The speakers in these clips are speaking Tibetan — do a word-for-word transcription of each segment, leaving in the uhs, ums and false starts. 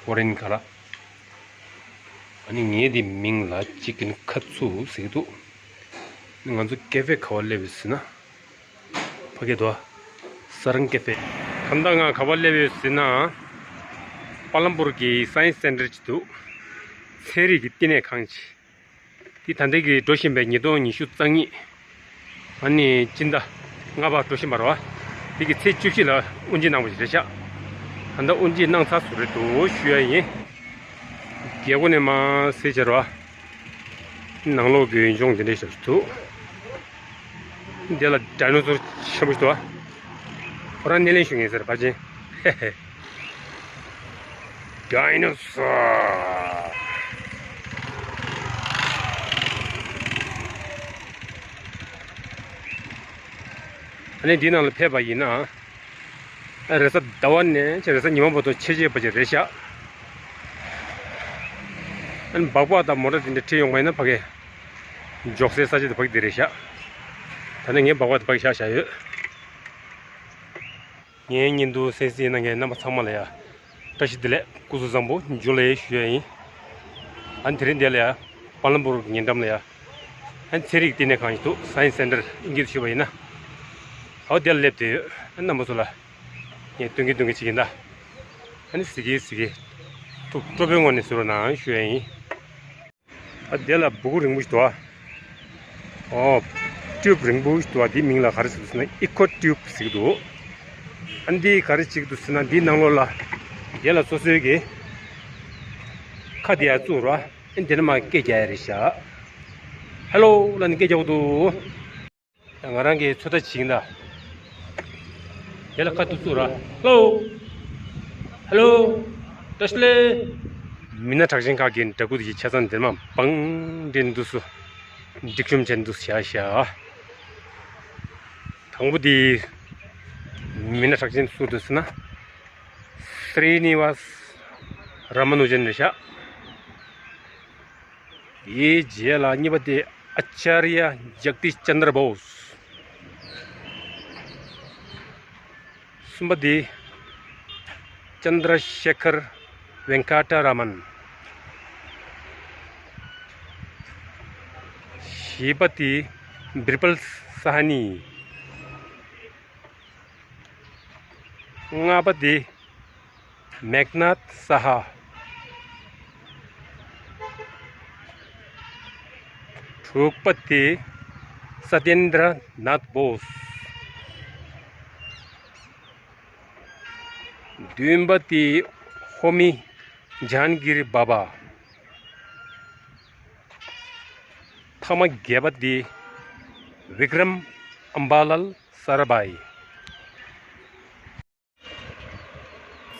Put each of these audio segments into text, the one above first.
ཧྥོ་རིན་ག་ར། ཨ་ནི་ངའི་དེ་མིང་ལ་ཅི་ཀིན་ཁ་ཚུ་ཟེར་གྱི་འདུག་ང་ཚོ་ཀེ་ཧྥེ་ག་པར་སླེབས་ཡོད་ཟེར་ན། ཕ་གི་དོ། ས་རང་ཀེ་ཧྥེ། ད་ལྟ་ང་ག་པར་སླེབས་ཡོད་ཟེར་ན། པ་ལམ་པུར་གྱི་སའེན་སི་སེན་ཊར་ཅིག་འདུག་ཚན་རིག་གི་བསྟི་གནས་ཁང་ཅིག་དེ་ད་ལྟ་གི་འགྲོ་བཞིན་པའི་ཉིས་སྟོང་ཉི་ཤུ་རྩ་གཉིས། ཨ་ནི་སྤྱི་ཟླ་ལྔ་པ་འགྲོ་བཞིན་པ་རེད་བ། དེ་གི་ཚེས་བཅུ་བཞི་ལ་དབུ་འབྱེད་གནང་བ་ཞིག་རེད་ཤག་ད་ལྟ་དབུ་འབྱེད་གནང་ཚར་ཚར་རེད་འདུག་ཞུ་ཡ་ཡིན། རྒྱལ་སྒོ་ནས་མར་གཟིགས་བྱས་རེད་བ། ནང་ལོགས་ཀྱི་ཡུལ་ལྗོངས་འདི་འདྲ་ཞིག་འདུག་འདི་ལ་ཌའི་ནོ་སོར་ཆེན་པོ་ཞིག་འདུག་ཨ། ཁོ་རང་སྣེ་ལེན་ཞུ་མཁན་ཟེར་ཕར་ཕྱིན། ཌའི་ནོ་སོར། ཨ་ནི་འདི་ནང་ལ་ཕེབས་པ་ཡིན་ན། རེས་གཟའ་ཟླ་བ་ནས་རེས་གཟའ་ཉི་མ་བར་དུ་ཆེ་ཆེ་བ་ཅིག་རེད་ཤག་ཨ་ནི་སྦག་སྦག་དང་མོ་ཊ་དེ་འདྲ་ཁྲིད་ཡོང་བ་ཡིན་ན་ཕ་གི་འཇོག་སའི་ས་ཆ་དེ་ཕ་གི་དེ་རེད་ཤག་ད་ནི་ངས་སྦག་སྦག་དེ་ཕ་གི་བཞག་བཞག་ཡོད། ངའི་བརྙན་ཐུང་གསན་གཟིགས་གནང་མཁན་རྣམ་པ་ཚང་མ་ལ་ཡ། བཀྲ་ཤིས་བདེ་ལེགས། སྐུ་གཟུགས་བཟང་པོ། འཇུ་ལེ་ཞུ་ཡ་ཡིན། ཨ་ནི་དེ་རིང་འདི་ལ་ཡ། པ་ལམ་པུར་ཉེ་འགྲམ་ལ་ཡ། ཨ་ནི་ཚན་རིག་བསྟི་གནས་ཁང་ཞིག་འདུག་སའེན་སི་སེན་ཊར་ཨིན་སྐད་དུ་ཞུས་པ་ཡིན་ན། ཨའོ་དེ་ལ་སླེབས་བསྡད་ཡོད། ཨ་ནི་རྣམ་པ་ཚོ་ལ། ངས་སྟོན་གི་སྟོན་གི་བྱེད་ཀྱིན་གདའ། ཨ་ནི་གཟིགས་ཀྱི་གཟིགས་ཀྱི། ཐུགས་སྤྲོ་པོའི་ངང་ནས་གཟིགས་རོགས་གནང་ཞུ་ཡ་ཡིན། ཨ་དེ་ལ་སྦུ་གུ་རིང་པོ་ཞིག་འདུག་ཨ། ཨོ། ཊིའུབ་རིང་པོ་ཞིག་འདུག་ཨ། དེའི་མིང་ལ་ག་རེ་ཟེར་ཟེར་ན་ཨི་ཀོ་ཊིའུབ་ཟེར་གྱི་འདུག་ཨ་འདི་ག་རེ་བྱེད་ཀྱི་འདུག་ཟེར་ན་འདིའི་ནང་ལོགས་ལ། དེ་ལ་སོ་སོའི་གི་ཁ་དེ་ཡར་བཙུགས་རོགས། ཨ་འདི་ནས་མར་སྐད་རྒྱག་ཡ་རེད་ཤག་ཧེ་ལོ་ལབ་ནས་སྐད་རྒྱག་གི་འདུག་ང་རང་གིས་ཚོད་ལྟ་བྱེད་ཀྱིན་གདའ། དེ་ལ་ཁ་ཐུག་ཚུགས་ར། ཧེ་ལོ། ཧེ་ལོ། བཀྲ་ཤིས་བདེ་ལེགས། མི་སྣ་གྲགས་ཅན་ཁག་གི་འདྲ་སྐུ་དེ་ཆ་ཚང་འདིར་མར་བང་སྒྲིག་འདུག་སེ། སྒྲིག་གཤོམ་བྱས་འདུག་སེ་བཞག་བཞག་དང་པོ་དེ། མི་སྣ་གྲགས་ཅན་སུ་འདུག་ཟེར་ན། སྲི་ནི་ཝཱ་སི་ར་མ་ནུ་ཇན་རེད་ཤག་དེའི་རྗེས་ལ་གཉིས་པ་དེ་ཨ་ཅཱརྱ་ཇག་དིཤ་ཅན་དྲ་བོ་སི། གསུམ་པ་དེ་ཅན་དྲ་ཤེ་ཁར་ཝེང་ཀ་ཏྲ་ར་མན། བཞི་པ་དེ་བིར་བལ་ས་ཧ་ནི། ལྔ་པ་དེ་མེག་ནཱཐ་ས་ཧ། དྲུག་པ་དེ་ས་ཏེན་དྲ་ནཱཐ་བོ་སི། བདུན་པ་དེ་ཧོ་མི་ཇཱན་གིར་བྷ་བྷ། ཐ་མ་བརྒྱད་པ་དེ་བི་ཀྲམ་ཨམ་བྷ་ལལ་ས་ར་བྷའི།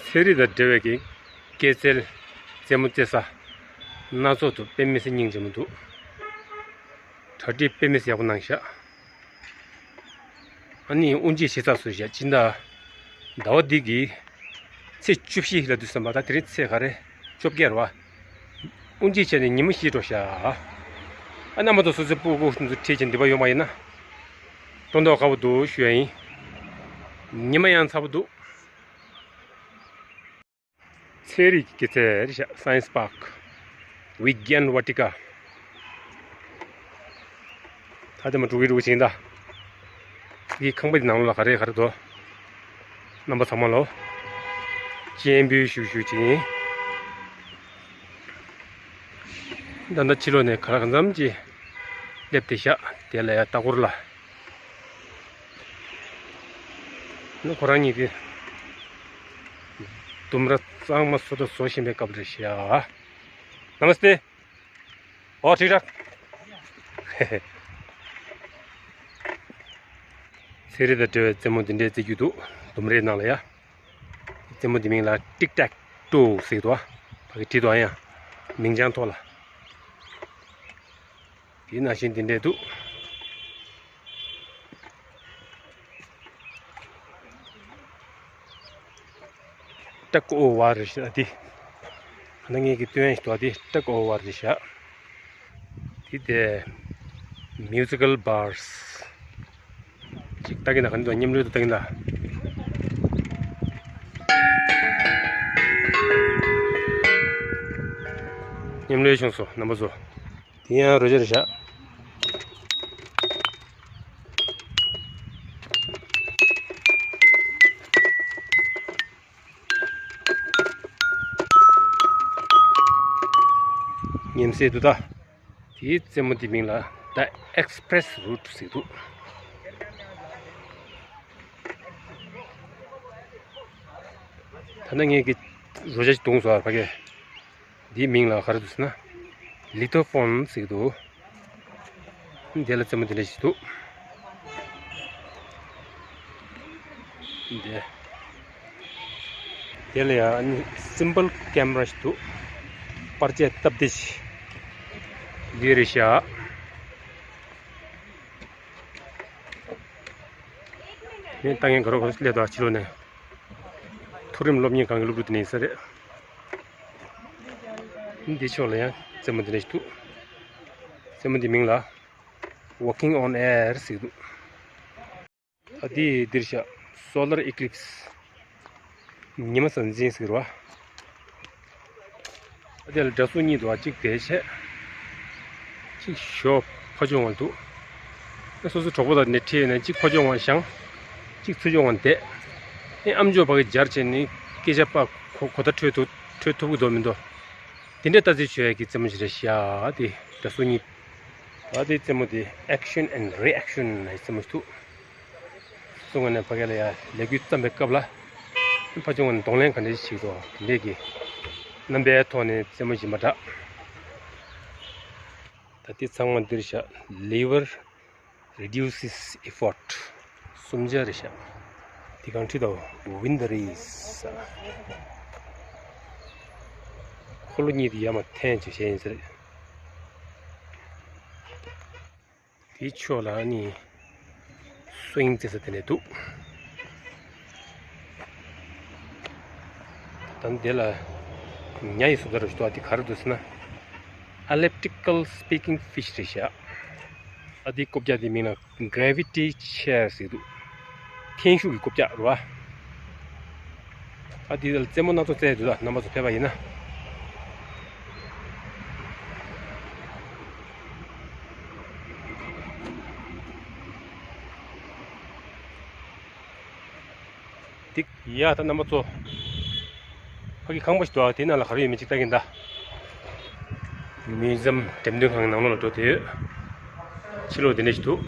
ཚན་རིག་དང་འབྲེལ་བའི་གི་སྐྱེད་ཚལ་རྩེད་མོ་རྩེ་ས་སྣ་ཚོགས་འདུག་དཔེ་མི་སྲིད་སྙིང་རྗེ་མོ་འདུག་གྲ་སྒྲིག་དཔེ་མི་སྲིད་ཡག་པོ་གནང་ཤག་ཨ་ནི་དབུ་འབྱེད་བྱེད་ཚར་སོང་ཤག་སྤྱི་ཟླ་ཟླ་བ་འདི་གི་ཚེས་བཅུ་བཞི་ལབ་དུས་ཙམ་པ། ད་དེ་རིང་ཚེས་ག་རེ། བཅོ་བརྒྱད་རེད་བ། དབུ་འབྱེད་བྱས་ནས་ཉི་མ་བཞི་འགྲོ་ཤག་ཨ་རྣམ་པ་ཚོ་སོ་སོའི་སྤུ་གུ་ཁྲིད་བྱས་འདི་པར་ཡོང་བ་ཡིན་ན། སྤྲོ་མདོག་དགའ་པོ་འདུག་ཞུ་ཡ་ཡིན། ཉི་མ་ཡང་ཚ་པོ་འདུག་ཚན་རིག་གི་སྐྱེད་ཚལ་རེད་ཤག་སའེན་སི་པཱརྐ། བི་གྱཱན་ཝ་ཊི་ཀ། ད་ལྟ་མ་འགྲོ་གི་འགྲོ་གི་ཅིག་ཡིན་ད། ངའི་ཁང་པ་འདི་ནང་ལོགས་ལ་ག་རེ་ག་རེ་འདུག་རྣམ་པ་ཚང་མ་ལོ། སྤྱན་འབུལ་ཞུ་ཞུ་ཅིག་ཡིན། ད་ལྟ་ཕྱི་ལོགས་ནས་ག་རེ་གང་འཚམ་ཅིག་སླེབས་བསྡད་ཤག་དེ་ལ་ཡ་ལྟ་སྐོར་ལ། ནི་ཁོ་རང་གཉིས་ཀྱིས་ལྡུམ་ར་གཙང་མ་བཟོ་དང་བཟོ་བཞིན་པའི་སྐབས་རེད་ཤག་ནམ་སྟེ། ཨོ་ཁྲིག་ཁྲག་ཚན་རིག་དང་འབྲེལ་བའི་རྩེད་མོ་འདི་འདྲའི་རྩེ་རྒྱུ་འདུག་ལྡུམ་རའི་ནང་ལ་ཡ། རྩེད་མོ་འདི་མིང་ལ་ཏིག་ཏག་ཏོ་ཟེར་གྱི་འདུག་ཨ། ཕ་གི་བྲིས་འདུག་ཨ་ཡ། མིང་བྱང་ཐོག་ལ། དེ་ནང་བཞིན་འདི་འདྲས་འདུག་ཊག་ཨོ་ཝར་རེད་ཤག་འདི། ད་ངས་ཀྱི་སྟོན་ཡ་ཞིག་འདུག་འདི་ཊག་ཨོ་ཝར་རེད་ཤག་འདི་དེ་མིའུ་ཛི་ཀལ་བྷར་སི། ཅིག་ལྟ་གི་ན་ག་འདུག་མཉམ་རོལ་དུ་ལྟ་གི་ན། མཉམ་རོལ་བྱུང་སོང་རྣམ་པ་ཚོ། དེ་ཡང་རོལ་ཆ་རེད་ཤག་ཉེམ་སེ་འདུག་ད། དེའི་རྩེད་མོ་དེའི་མིང་ལ་The Express Route ཟེར་འདུག་ད་ནི་ངས་ཀྱི་རོལ་ཆ་ཞིག་བརྡུངས་སོང་ཕ་གི། འདིའི་མིང་ལ་ག་རེ་འདུག་ཟེར་ན། Lithophone ཟེར་གྱི་འདུག་དེ་ལ་རྩེད་མོ་དེ་འདྲ་ཞིག་འདུག་དེ། དེ་ལ་ཡང་simple camera ཞིག་འདུག་པར་ཆས་སྟབས་བདེ་ཞིག་འདི་རེད་ཤག་ངས་ལྟ་མཁན་ག་རོ་ག་རོ་སླེབས་དང་ཕྱི་ལོགས་ནས། མཐོ་རིམ་སློབ་གཉེར་ཁང་གི་སློབ་ཕྲུག་དེ་འདྲ་ཡིན་ས་རེད། འདི་ཕྱོགས་ལ་ཡང་རྩེད་མོ་འདི་འདྲ་ཞིག་འདུག་རྩེད་མོ་འདི་མིང་ལ་Walking on Air ཟེར་གྱི་འདུག་ཨ་འདི་འདིར་བཞག Solar Eclipse ཉི་མ་གཟའ་འཛིན་ཟེར་གྱི་རེད་བ། ཨ་འདི་ལ་འདྲ་གཟུགས་གཉིས་འདུག་བ། གཅིག་དེ་བྱས། གཅིག་ཞོ་ཕ་ཆུང་བ་འདུག་ཨ་སོ་སོ་གྲོགས་པོ་དང་ནི་ཁྲིད་ནས་གཅིག་ཕ་ཆུང་བ་བཞེངས། གཅིག་ཚུ་ཆུང་བ་བསྡད། ཨེ་ཨམ་ཅོག་ཕ་གི་སྦྱར་བྱས་ནས་སྐད་ཆ་པ་གོ་གོ་བརྡ་འཕྲོད་ཐུབ་འཕྲོད་ཐུབ་ཀྱི་འདུག་མི་འདུག་དེ་འདྲའི་ལྟ་ཚུལ་བྱོས་ཡ་གི་རྩེད་མོ་ཞིག་རེད་ཤག་དེ་འདྲ་སོ་གཉིས། ད་དེ་རྩེད་མོ་དེ་Action and Reaction ལ་རྩེད་མོ་ཞིག་འདུག་སོ་སོ་ངོས་ནས་ཕ་གི་ལ་ཡ་ལས་འགུལ་བརྩམས་པའི་སྐབས་ལ་ཕ་ཆུང་བ་ནས་གདོང་ལེན་ག་འདྲ་ཞིག་བྱེད་དགོས་དེ་འདྲས་ཀྱི་རྣམ་པའི་ཐོག་ནས་རྩེད་མོ་ཞིག་མ་གྲགས། ད་དེ་ཚང་མ་འདིར་བཞག Lever Reduces Effort གསུམ་ཆ་རེད་ཤག་དེ་གང་ཁྲིད་དོ། Win the Race འཁོར་ལོ་གཉིས་དེ་ཡར་མར་འཐེན་བྱས་བྱས་ཡིན་ཟེར། དེའི་ཕྱོགས་ལ་ནི་སུ་ཝིང་རྩེ་ས་དེ་འདྲ་འདུག་ད་འདི་ལ་ཉ་ཡི་བཟོ་ལྟ་རུ་ཞིག་འདུག་ཨ་འདི་ག་རེ་འདུག་ཟེར་ན། Elliptical Speaking Fish རེད་ཤག་ཨ་འདི་རྐུབ་བཀྱག་འདི་མིང་ལ་Gravity Chair ཟེར་འདུག་འཐེན་ཤུགས་ཀྱི་རྐུབ་བཀྱག་རེད་བ། ཨ་འདི་ལ་རྩེད་མོ་སྣ་ཚོགས་རྩེ་འདུག་ད་རྣམ་པ་ཚོ་ཕེབས་པ་ཡིན་ན། འདི་ཡ་ད་རྣམ་པ་ཚོ། ཕ་གི་ཁང་པ་ཞིག་འདུག་ཨ་དེའི་ནང་ལ་ག་རེ་ཡོད་མེད་ཅིག་ལྟ་གིན་གདའ། མིའུ་ཛི་ཡམ་འགྲེམས་སྟོན་ཁང་གི་ནང་ལོགས་ལ་འགྲོ་དུས། ཕྱི་ལོགས་དེ་འདྲ་ཞིག་འདུག་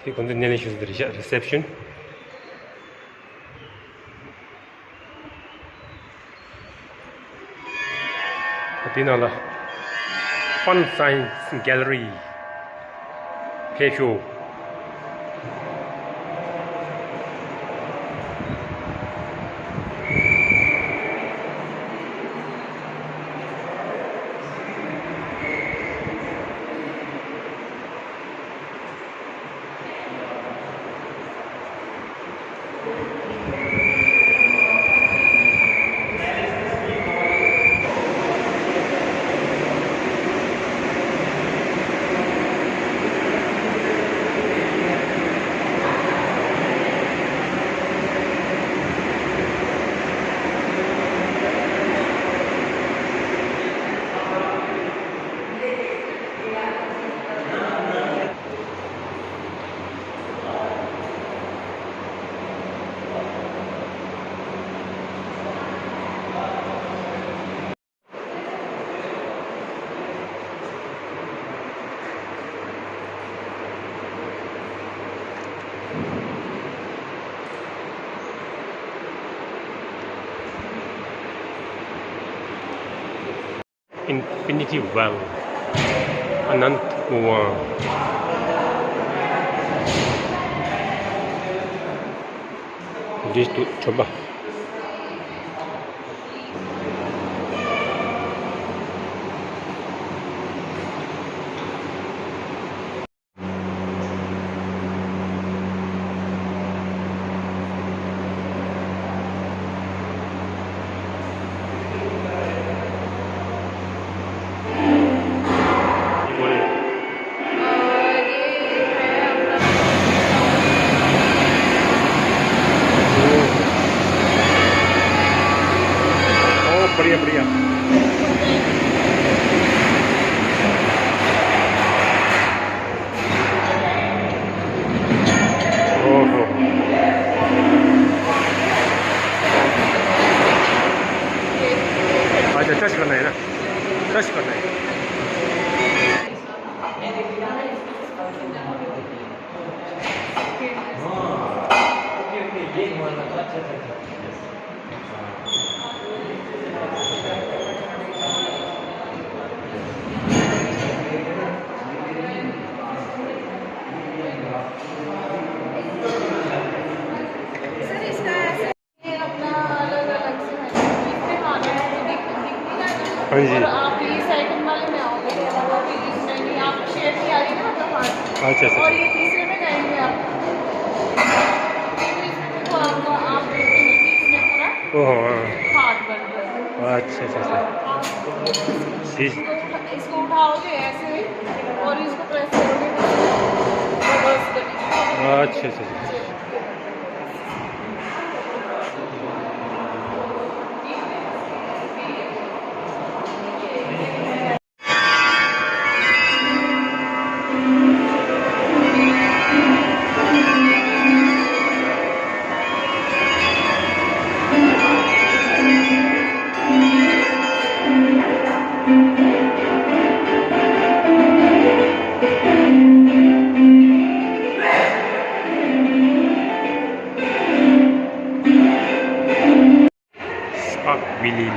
དེ་ཁོང་ཚོས་སྣེ་ལེན་ཞུ་ས་དེ་རེད་ཤག Reception། དེའི་ནང་ལ་Fun Science Gallery ཕེབས་ཤོག Infinity Well ཨ་ནནྟ་ཀུ་ཝན། འདི་དུ་གྲོན་པ། बढ़िया, बढ़िया। ओहो। अच्छा, टच करना है ना? टच करना है। ये अपना अलग-अलग से है। इसमें हाँ, दिख, दिख नहीं रहा ना। हाँ जी। और आप ये सेकंड वाले में आओगे, तो वो भी इसमें नहीं, आपको शेप नहीं आ रही ना, मतलब, हाथ। अच्छा, अच्छा, और अच्छा। ये तीसरे में जाएंगे आप। तो इसमें देखो, आपका, आप देखेंगे कि इसमें पूरा ओहो, हाँ। हाथ बन रहा है। अच्छा, अच्छा, अच्छा। आप इस इसको उठा-, इसको उठाओगे ऐसे और इसको प्रेस करोगे, तो बस बनेगी। अच्छा, अच्छा, अच्छा। Spark Willy.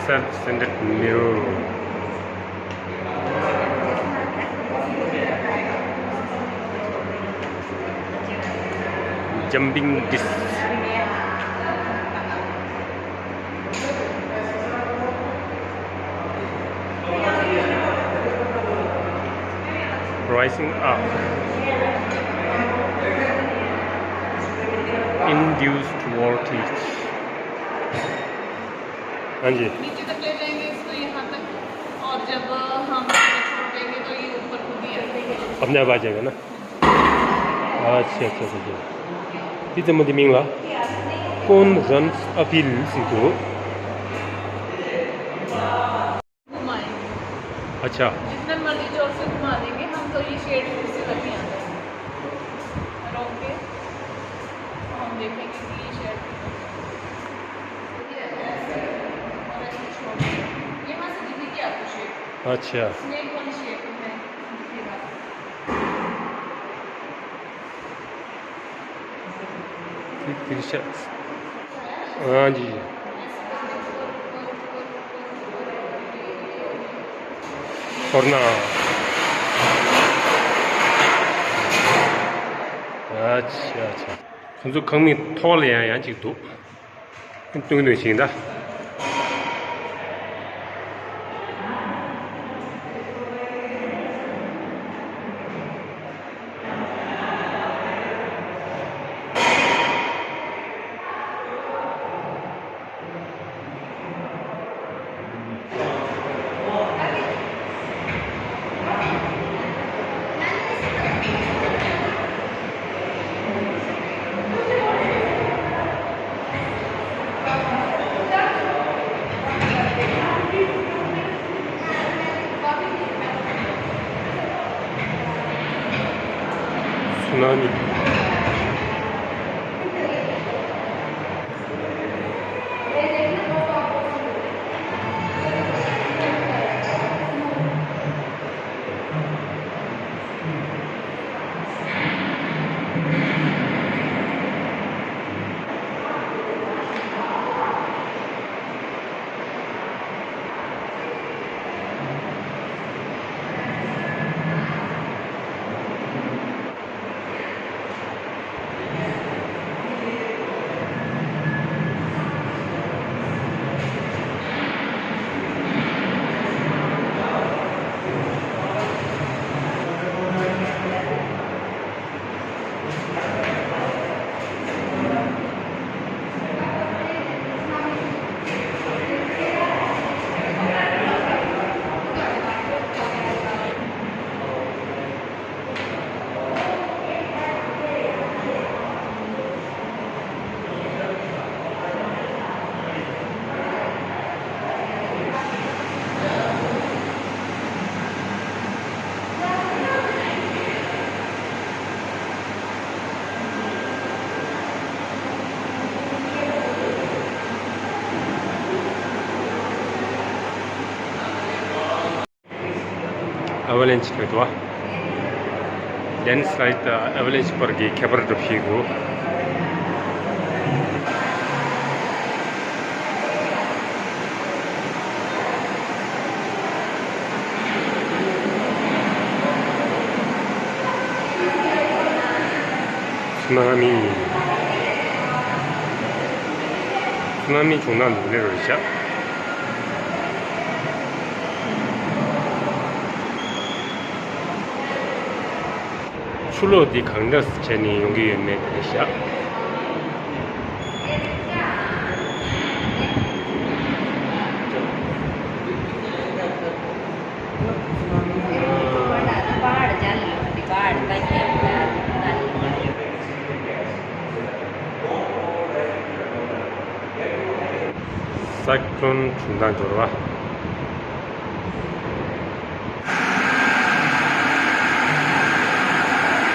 Self-centered mirror. Jumping disc. Rising up. Induced voltage. हाँ जी। नीचे तक ले जाएंगे इसको, यहाँ तक, और जब हम इसको छोड़ देंगे तो ये ऊपर खुद ही आ जाएगा। अपने आप आ जाएगा ना। अच्छा, अच्छा, अच्छा, अच्छा। ये तो मुझे मिंगला। कौन रन अपील सीखो? घुमाएंगे। अच्छा। जितना मर्जी जोर से घुमा देंगे हम, तो ये शेड फिर से वहीं आ जाएगा। रोक के हम देखेंगे कि ये शेड और ऐसे छोड़ देंगे। यहाँ से दिखेगी आपको शेड। अच्छा। स्नेक वाली शेड में दिखेगा। हाँ जी। ཁོར་ན། ཨ་ཆ་ཨ་ཆ། ཁོང་ཚོ་ཁང་མིག་ཐོག་ལ་ཡང་ཡང་ཅིག་འདུག་སྟོན་སྟོན་ཞིག་ད། ཨ་ཝ་ལན་ཆི་ལ་དུ་བ། ལེན་སི་ལའིད་དང་ཨ་ཝ་ལན་ཆི་བར་གྱི་ཁྱད་པར་འགྲོ་ཤེས་དགོས། སུ་ན་མི། སུ་ན་མི་བྱུང་ན་ལུག་ལེ་རུ་བཞག། ཆུ་ལོག་འདི་གང་འདྲ་བྱས་ནས་ཡོང་གི་ཡོད་མེད་དེ་བཞག། སའི་ཀློན་བྱུང་སྟངས་འབྱོར་བ།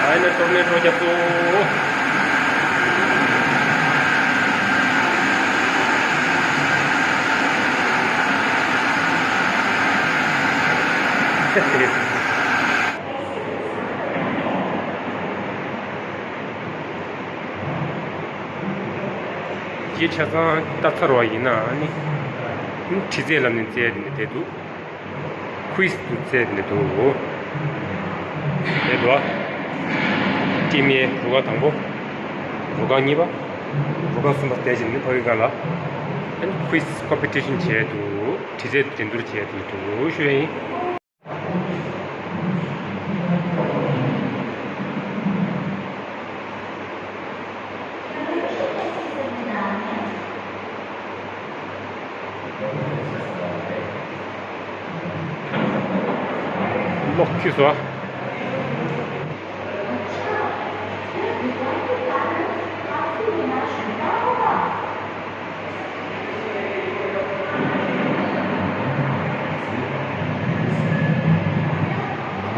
ཨ་ནི་ཏོར་ནེ་ཌོ་རྒྱབ་སོང་། ཡིག་ཆ་ཚང་ལྟ་ཚར་བ་ཡིན་ན་ནི། དྲི་རྩད་ལབ་ནས་རྩད་དེ་འདྲ་བསྡད་འདུག། ཁུ་ཡིས་དུ་རྩད་དེ་འདྲ་འདུག། དེ་འདུག་ཨ། ཊིམ་ཨེ་རུ་ཁག་དང་པོ། རུ་ཁག་གཉིས་པ། རུ་ཁག་གསུམ་པ་བསྡད་ཅིང་ནི་ཕ་གི་ག་ལ། ཨ་ནི་ཁུ་ཡིས་ཀོམ་པི་ཊི་ཤན་བྱས་འདུག། དྲི་རྩད་འགྲན་བསྡུར་བྱས་འདུག་ཞུ་ཡ་ཡིན། གློག་འཁྱུག་སོང་།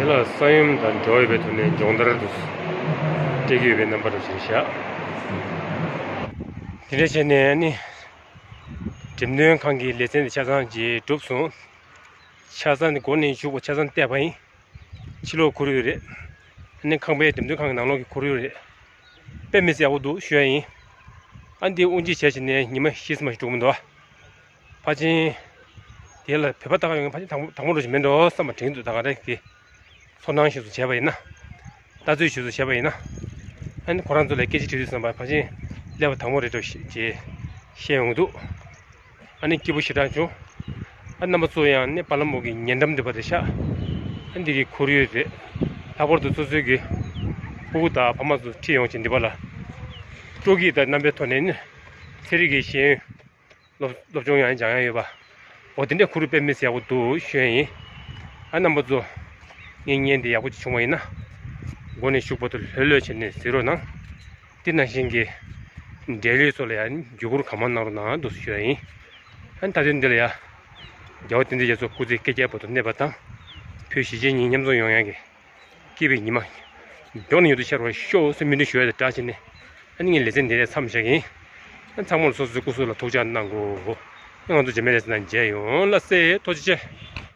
དེ་ལ་ས་ཡོམ་དང་འགྲོ་ཡོད་པའི་ཐོག་ནས་སྦྱོང་བརྡར་དུ་སྤྲད་ཀྱི་ཡོད་པའི་རྣམ་པ་རུ་ཞིག་བཞག། དེ་འདྲ་བྱས་ནས་ནི། འགྲེམས་སྟོན་ཁང་གི་ལེ་ཚན་དེ་ཆ་ཚང་ཅིག་གྲུབ་སོང་། ཆ་ཚང་ནི་འགོ་ནས་མཇུག་བར་ཆ་ཚང་བལྟས་པ་ཡིན། ཕྱི་ལོགས་ཁོར་ཡུག་རེད། ཨ་ནི་ཁང་པའི་འགྲེམས་སྟོན་ཁང་གི་ནང་ལོགས་ཀྱི་ཁོར་ཡུག་རེད། དཔེ་མི་སྲིད་ཡག་པོ་འདུག་ཞུ་ཡ་ཡིན། ཨ་འདི་དབུགས་འབྱིན་བྱས་བྱས་ནས་ཉི་མ་བཞི་ཙམ་ཞིག་འགྲོ་གི་མི་འདུག་ཨ། ཕལ་ཆེར། དེ་ལ་བོད་པ་ལྟ་ག་ཡོང་མཁན་ཕལ་ཆེར་དང་པོ་དང་པོ་འགྲོ་ཞིག་མིན་འགྲོ་བསམ་པ་དྲན་གྱི་འདུག། ད་ག་རེ་གི། ཚོར་སྣང་ཞིག་ཏུ་བྱས་པ་ཡིན་ན། ལྟ་ཚུལ་ཞིག་ཏུ་བྱས་པ་ཡིན་ན། ཨ་ནི་ཁོ་རང་ཚོ་ལ་སྐད་ཆ་དྲིས་དུས་ཙམ་པ་ཕལ་ཆེར་སླེབས་པ་དང་པོ་རེད་འགྲོ་ཞེས་བཤད་ཡོང་གི་འདུག། ཨ་ནི་སྐྱིད་པོ་ཞེ་དྲག་བྱུང་། ཨ་རྣམ་པ་ཚོ་ཡང་ནི་པ་ལ་མོ་གི་ཉེ་འགྲམ་འདི་པ་དེ་ཤག། ཨ་འདི་གི་ཁོར་ཡུག་རེད། ལྷག་པར་དུ་སོ་སོའི་གི་ཕྲུ་གུ་དང་ཕ་མ་ཚོ་ཁྲིད་ཡོང་ཅིང་འདི་པ་ལ། སྤྲོ་སྐྱིད་དང་རྣམ་པའི་ཐོག་ནས་ནི་ཚན་རིག་གི་ཤེས་ཡོན་སློབ་སློབ་སྦྱོང་ཡང་སྦྱང་ཡ་ཡོད་པ། འོ་དེ་འདྲའི་ཁོར་ཡུག་དཔེ་མི་སྲིད་ཡག་པོ་འདུག་ཞུ་ཡ་ཡིན། ཨ་རྣམ་པ་ཚོ། ངའི་བརྙན་འདི་ཡག་པོ་ཅིག་བྱུང་བ་ཡིན་ན། མགོ་ནས་མཇུག་བར་དུ་ལྷོད་ལྷོད་བྱས་ནས་གཟིགས་རོགས་གནང་། དེ་ནང་བཞིན་གྱི་འབྲེལ་ཡོད་ཚོ་ལ་ཡང་བརྒྱུད་སྐུར་གང་མང་གནང་རོགས་གནང་འདུག་ཞུ་ཡ་ཡིན། ཨ་ནི་ད་དུང་འདི་ལ་ཡ། རྒྱལ་བ་བསྟན་འཛིན་རྒྱ་མཚོ་སྐུ་ཚེ་བསྐལ་བརྒྱའི་བར་དུ་གནས་པ་དང་། བོད་གཞིས་བྱེས་གཉིས་མཉམ་འཛོམས་ཡོང་ཡ་གི། སྐྱིད་པའི་ཉི་མ། མགྱོགས་ནས་མྱུར་དུ་ཤར་བར་ཤོག་ཟེར་སྨོན་འདུན་ཞུ་ཡ་དང་སྦྲགས་བྱས་ནས། ཨ་ནི་ངའི་ལེ་ཚན་འདི་ནས་མཚམས་བཞག་གི་ཡིན། ཨ་ཚང་མ་ལ་སོ་སོའི་སྐུ་གཟུགས་ལ་ཐུགས་ཅག་གནང་དགོས། ཨ་ང་ཚོ་རྗེས་མའི་ལེ་ཚན་ནང་མཇལ་ཡོང་། ལགས་སེ། ཐུགས་རྗེ་ཆེ།